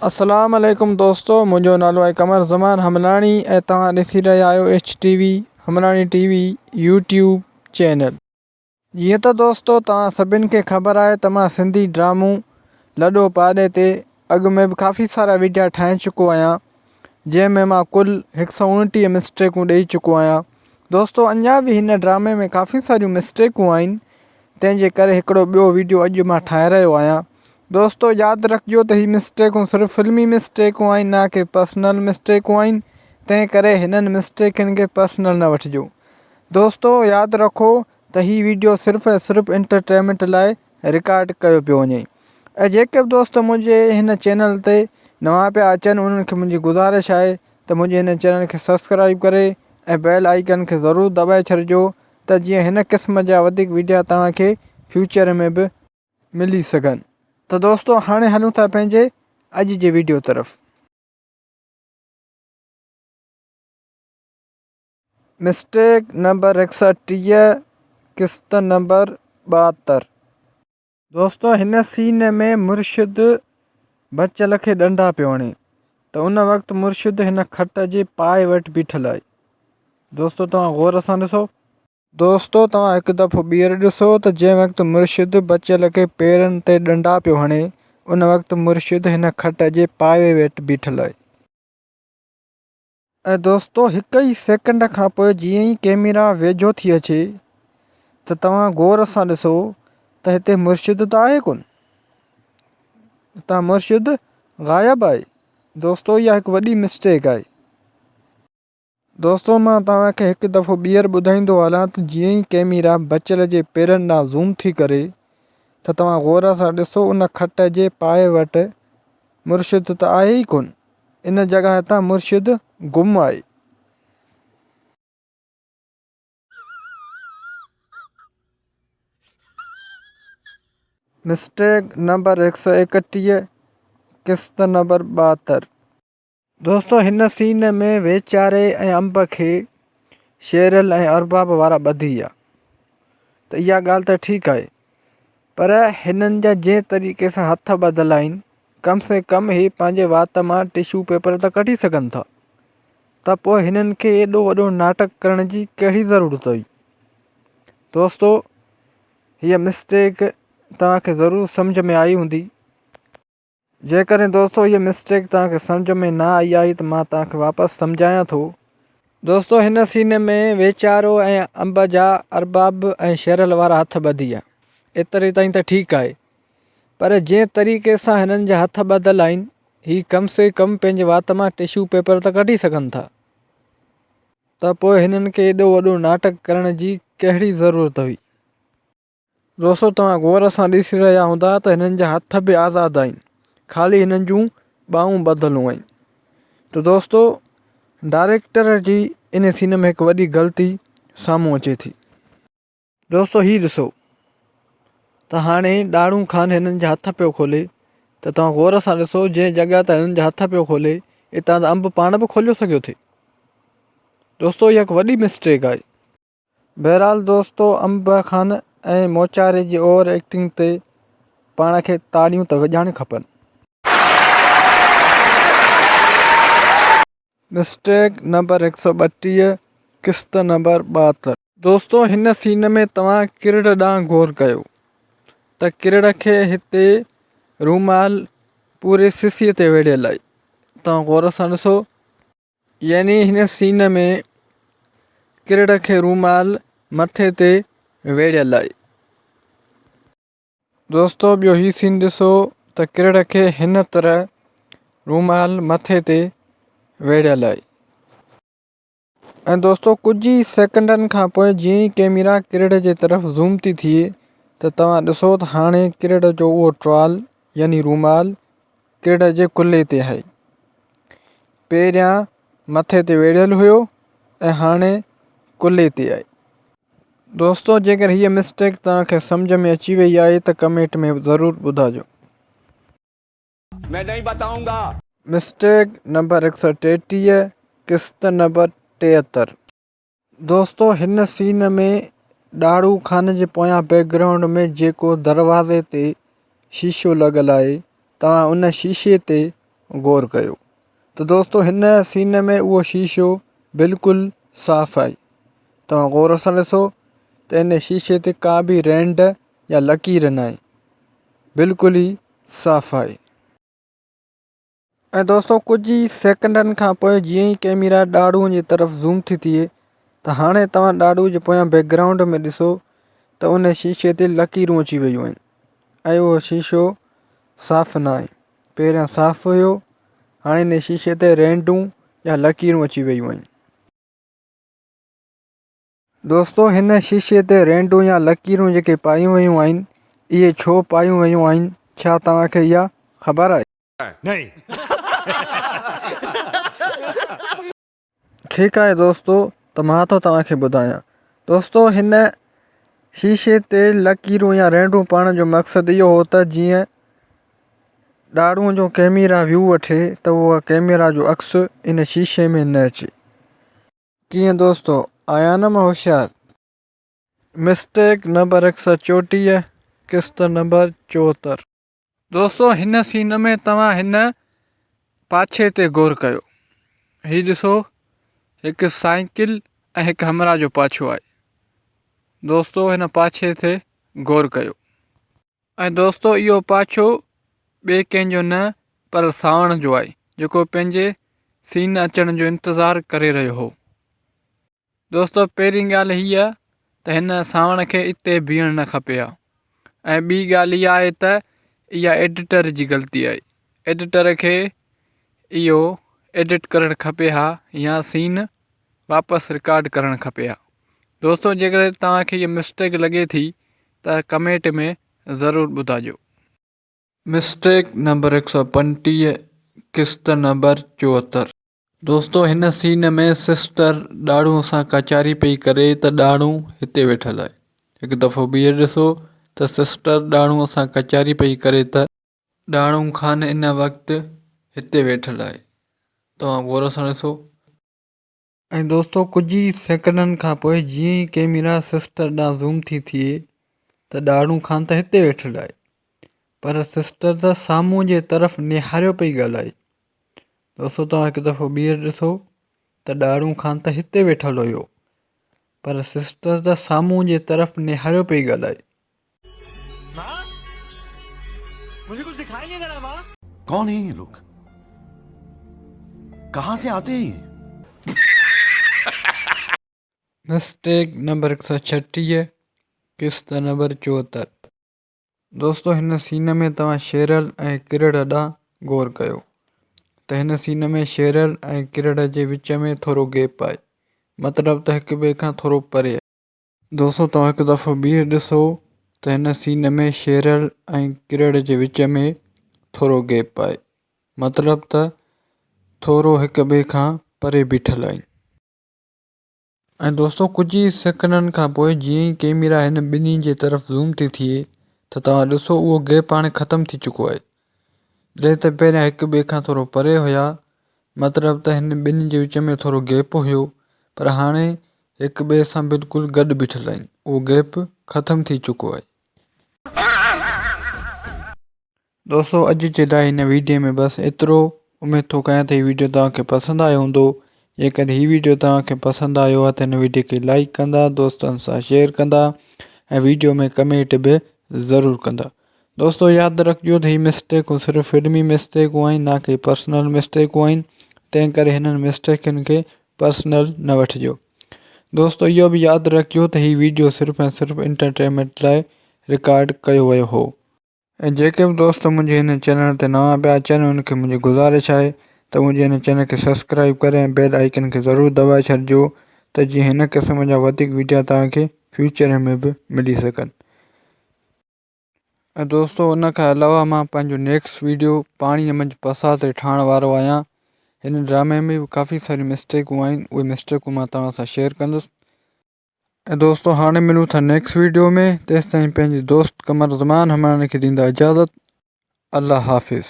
السلام عليڪم دوستو منهنجو نالو آهي قمر زمان حملاڻي ۽ توهان ڏسي رهيا آهيو H T V Hamlani T V YouTube channel. جيئن ته دوستو توهان سڀن کي خبر آهي ته مان سنڌي ڊرامو لڏو پاڏي تي اڳ ۾ به ڪافي سارا ويڊيا ٺاهي چڪو آهيان جنهن ۾ مان ڪل هڪ سئو اڻٽيهه مسٽيڪون ڏئي چڪو آهيان دوستو اڃا به هن ڊرامي ۾ ڪافي ساريون مسٽيڪون آهن تنهن جي ڪري هڪڙو ٻيو ويڊيو اڄ مان ٺاهي رهيو آهيان دوستو ياد رکجو ته هي مسٽيڪون صرف فلمي مسٽيڪون آهن نه ڪي پرسنل مسٽيڪون آهن تنهن ڪري هنن مسٽيڪن کي پرسنل نه وٺجو دوستو ياد رکو ته هي ويڊيو صرف ۽ صرف انٽرٽينمينٽ لاء رڪارڊ ڪيو پيو وڃي ۽ جيڪي به دوست منهنجي هن چينل تي نوان پيا اچن انهن کي منهنجي گذارش آهي ته منهنجي هن چينل کي سبسڪرائب ڪري ۽ بيل آئيڪن کي ضرور دٻائي ڇڏجو ته جيئن هن قسم جا وڌيڪ وڊيا توهان کي فيوچر ۾ به ملي سگهن. ته دوستو هاڻي هلون ٿا پنهنجي اڄ جي وڊيو طرف. مسٽيڪ نمبر 130 قسط نمبر 72. دوستو هن سين ۾ مرشد بچل کي ڏنڊا پيو هڻي ته ان وقت مرشد هن کٽ جي پائي وٽ بيٺل آهي دوستو توهان غور سان ڏسو. دوستو توهان هڪ دفعو ٻيهر ڏسو ته جنهن وقت مرشد بچل کي پيرن تي ڏنڊا پيو هڻي ان وقت مرشد هن کٽ جي پائي وٽ بيٺل آهي. ۽ دوستو هڪ ئي سيڪنڊ کان پوء جيئن ئي ڪيميرا ويجهو ٿي اچي ته توهان غور سان ڏسو ته هتي مرشد ته آهي ڪونه هتان مرشد غائب آهي دوستو اها هڪ وڏي مسٽيڪ آهي دوستو مان توهان کي هڪ دفعو ٻيهر ٻڌائيندو هلان ته جيئن ئي ڪيميرا بچل جي پيرن ڏانهن زوم ٿي ڪري ته توهان غور سان ڏسو ان کٽ جي پائي وٽ مرشد ته آهي ئي ڪونه ان جڳهه تان مرشد گم آهي. مسٽيڪ نمبر 131 قسط نمبر 72. دوستو هن سين ۾ ويچاري ۽ انب کي شيرل ۽ ارباب وارا ٻڌي ويا ته اها ڳالهه ته ٺيڪ آهي پر هنن جا جنهن طريقي سان هٿ ٻڌل آهن ڪم سي ڪم هي پنهنجي وات مان ٽشو پيپر ته ڪڍي سگهن ٿا ته پوء هنن کي ايڏو وڏو ناٽڪ ڪرڻ جي ڪهڙي ضرورت هئي دوستو هيء مسٽيڪ توهان کي ضرور سمجهه ۾ آئي هوندي جيڪڏهن دوستو هيء مسٽيڪ توهان کي سمجهه ۾ نه آئي آهي ته مان توهان کي واپس سمجهايان ٿو دوستو هن سين ۾ ويچارو ۽ انب جا ارباب ۽ شيرل وارا هٿ ٻڌي ويا ايتري تائين ته ٺيڪ آهي پر جنهن طريقي سان هنن جا هٿ ٻڌل آهن، هي ڪم سي ڪم پنهنجي وات مان ٽشو پيپر ته ڪڍي سگهن ٿا. ته پوء هنن کي ايڏو وڏو ناٽڪ ڪرڻ جي ڪهڙي ضرورت هئي؟ دوستو توهان غور سان ڏسي رهيا هوندا ته هنن جا هٿ به آزاد آهن، خالي هنن جون ٻانهون ٻڌل آهن. ته دوستو ڊائريڪٽر جي ان سين ۾ هڪ وڏي غلطي سامهون اچي ٿي. دوستو هي ڏسو ته هاڻي ڏاڙهون خان هنن جا هٿ پيو کولي ته توهان غور سان ڏسو جنهن جڳهه تان هنن جا هٿ پيو کولي اتان ته انب پاڻ به کوليو سگهيو ٿي دوستو هي هڪ وڏي مسٽيڪ آهي بهرحال دوستو انب خان ۽ موچاري جي اوور ايڪٽنگ تي پاڻ کي تاڙيون ته وڄائڻ کپن. مسٽيڪ نمبر 132 قسط نمبر 72. دوستو هن سين ۾ توهان ڪرڙ ڏانهن غور ڪيو ته ڪرڙ کي هتي رومال پوري سسي تي ويڙهيل آهي توهان غور سان ڏسو يعني هن سين ۾ ڪرڙ کي رومال مٿي تي ويڙهيل آهي. دوستو ٻيو هي سين ڏسو ته ڪرڙ کي هن طرح رومال مٿي تي ويڙهيل آهي ۽ دوستو ڪجهه ئي سيڪنڊن کان پوء جيئن ئي ڪيميرا ڪرڙ جي طرف زوم ٿي ٿئي ته توهان ڏسو ته هاڻي ڪرڙ جو اهو ٽوال يعني رومال ڪرڙ جي ڪلهي تي آهي پهريان مٿي تي ويڙهيل هيو ۽ هاڻي ڪلهي تي آهي. دوستو جيڪر هيء مسٽيڪ توهان کي سمجهه ۾ اچي وئي آهي ته ڪمينٽ ۾ ضرور ٻڌاجو. مين نهين بتائون گا. مسٽيڪ نمبر 133 قسط نمبر 73. دوستو هن سين ۾ ڏاڙهو خان جي پويان بيڪ گرائونڊ ۾ جيڪو دروازي تي شيشو لڳل آهي توهان ان شيشي تي غور ڪيو ته دوستو هن سين ۾ اهو شيشو بلڪل صاف آهي توهان غور سان ڏسو ته ان شيشي تي ڪا به رينڊ يا لڪير ناهي بلڪل ئي صاف آهي. ۽ دوستو ڪجهه ئي سيڪنڊن کان پوء جيئن ئي ڪيميرا ڏاڙهون جي طرف زوم ٿي ٿئي ته هاڻي توهان ڏاڙهون جي پويان بيڪ گرائونڊ ۾ ڏسو ته ان شيشي تي لڪيرون اچي ويون آهن ۽ اهو شيشو صاف نه آهي پهريان صاف هيو هاڻي ان شيشي تي رينڊون يا لڪيرون اچي ويون آهن. دوستو هن شيشي تي رينڊون يا لڪيرون جيڪي پايون ويون آهن اهي ڇو پايون ويون آهن ڇا توهان کي اها خبر آهي؟ ٺيڪ آهي دوستو ته مان ٿو توهان کي ٻڌايان دوستو هن شيشي تي لڪيرون يا رينڊون پائڻ جو مقصد اهو هو ته جيئن ڏاڙهون جو ڪيميرا ويو وٺي ته اها ڪيميرا جو عڪس ان شيشي ۾ نه اچي. ڪيئن دوستو آهيان نه مان هوشيار. مسٽيڪ نمبر هڪ سؤ چوٽيهه قسط نمبر چوهتر. دوستو هن سين ۾ توهان هن پاڇي تي غور ڪيو هي ڏسو هڪ سائيڪل ۽ هڪ همراهه جو پاڇو آهي دوستو هن پاڇي تي غور ڪيو ۽ دوستو اهو پاڇو ٻئي ڪنهن جو نه پر سانوڻ جو آهي جيڪو پنهنجي سين اچڻ جو انتظار ڪري رهيو هو دوستو پهرين ڳالهه هيء ته هن سانوڻ کي اتي بيهڻ نه کپي ها ۽ ٻي ڳالهه اها آهي ته اها ايڊيٽر جي غلطي آهي ايڊيٽر کي اهو ايڊٽ ڪرڻ کپي ها يا سين واپس رڪارڊ ڪرڻ کپي ها دوستو جيڪڏهن توهان کي اها مسٽيڪ لڳي ٿي ته ڪمينٽ ۾ ضرور ٻڌاجو. مسٽيڪ نمبر 135 قسط نمبر 74. دوستو هن سين ۾ سسٽر ڏاڙهون سان ڪچهري پئي ڪري ته ڏاڙهون هتي ويٺل آهي. هڪ دفعو ٻيهر ڏسو ته سسٽر ڏاڙهون سان ڪچهري پئي ڪري ته. ڏاڙهون خان ان وقت هتي ويٺل آهي. توهان غور سان ڏسو. ۽ دوستو ڪجهه ئي سيڪنڊن کان پوء جيئن ئي ڪيميرا سسٽر ڏانهن زوم ٿي ٿئي ته ڏاڙهون خان ته هتي ويٺل آهي پر سسٽر ته سامهون جي طرف نهاريو پئي ڳالهائي. دوستو توهان هڪ دفعو ٻيهر ڏسو ته ڏاڙهون خان ته هتي ويٺل هيو پر سسٽر ته سامهون جي طرف نهاريو پئي ڳالهائي. ڪون هين يي لوگ ڪهان سي آتي هين يي. مسٽيڪ نمبر 136 قسط نمبر 74. دوستو هن سين ۾ توهان شيرل ۽ ڪرڙ ڏانهن غور ڪيو ته هن سين ۾ شيرل ۽ ڪرڙ جي وچ ۾ ٿورو گيپ آهي مطلب ته هڪ ٻئي کان ٿورو پري آهي. دوستو توهان هڪ دفعو ٻيهر ڏسو ته هن سين ۾ شيرل ۽ ڪرڙ جي وچ ۾ ٿورو گيپ آهي مطلب ته ٿورو هڪ ٻئي کان پري بيٺل آهن. ۽ دوستو ڪجهه ئي سيڪنڊن کان پوء جيئن ئي ڪيميرا هن ٻنهي جي طرف زوم ٿي ٿئي ته توهان ڏسو اهو گيپ هاڻي ختم ٿي چڪو آهي جڏهن ته پهريان هڪ ٻئي کان ٿورو پري هيا مطلب ته هن ٻنهي جي وچ ۾ ٿورو گيپ هيو پر هاڻي هڪ ٻئي سان بلڪل گڏ بيٺل آهن اهو گيپ ختم ٿي چڪو آهي. دوستو اڄ جي لاء هن ويڊيو ۾ بس ايترو اميد ٿو ڪيان ته هي ويڊيو توهان کي پسند آيو هوندو جيڪڏهن هي ويڊيو توهان کي پسند آيو آهي ته هن ويڊيو کي لائڪ ڪندا دوستن سان شيئر ڪندا ۽ ويڊيو ۾ ڪمينٽ به ضرور ڪندا دوستو ياد رکجو ته هي مسٽيڪون صرف فلمي مسٽيڪون آهن نه ڪي پرسنل مسٽيڪون آهن تنهن ڪري هنن مسٽيڪن کي پرسنل نه وٺجو دوستو اهو به ياد رکجو ته هي ويڊيو صرف ۽ صرف انٽرٽينمينٽ لاء رڪارڊ ڪيو ويو هو. ۽ جيڪي به دوست منهنجي هن چينل تي نوان پيا اچن انهن کي منهنجي گذارش آهي ته منهنجي هن چينل کي سبسڪرائب ڪري ۽ بيل آئيڪن کي ضرور دٻائي ڇڏجو ته جيئن هن قسم جا وڌيڪ ويڊيا توهان کي فيوچر ۾ به ملي سگهن ۽ دوستو ان کان علاوه مان پنهنجو نيڪسٽ ويڊيو پاڻي منجهه پساهه تي ٺاهڻ وارو آهيان هن ڊرامي ۾ به ڪافي ساريون مسٽيڪون آهن اهي مسٽيڪون مان توهان سان شيئر ڪندس ۽ دوستو هاڻي ملون ٿا نيڪسٽ ويڊيو ۾ تيستائين پنهنجي دوست قمر زمان همراڻي کي ڏيندا اجازت الله حافظ.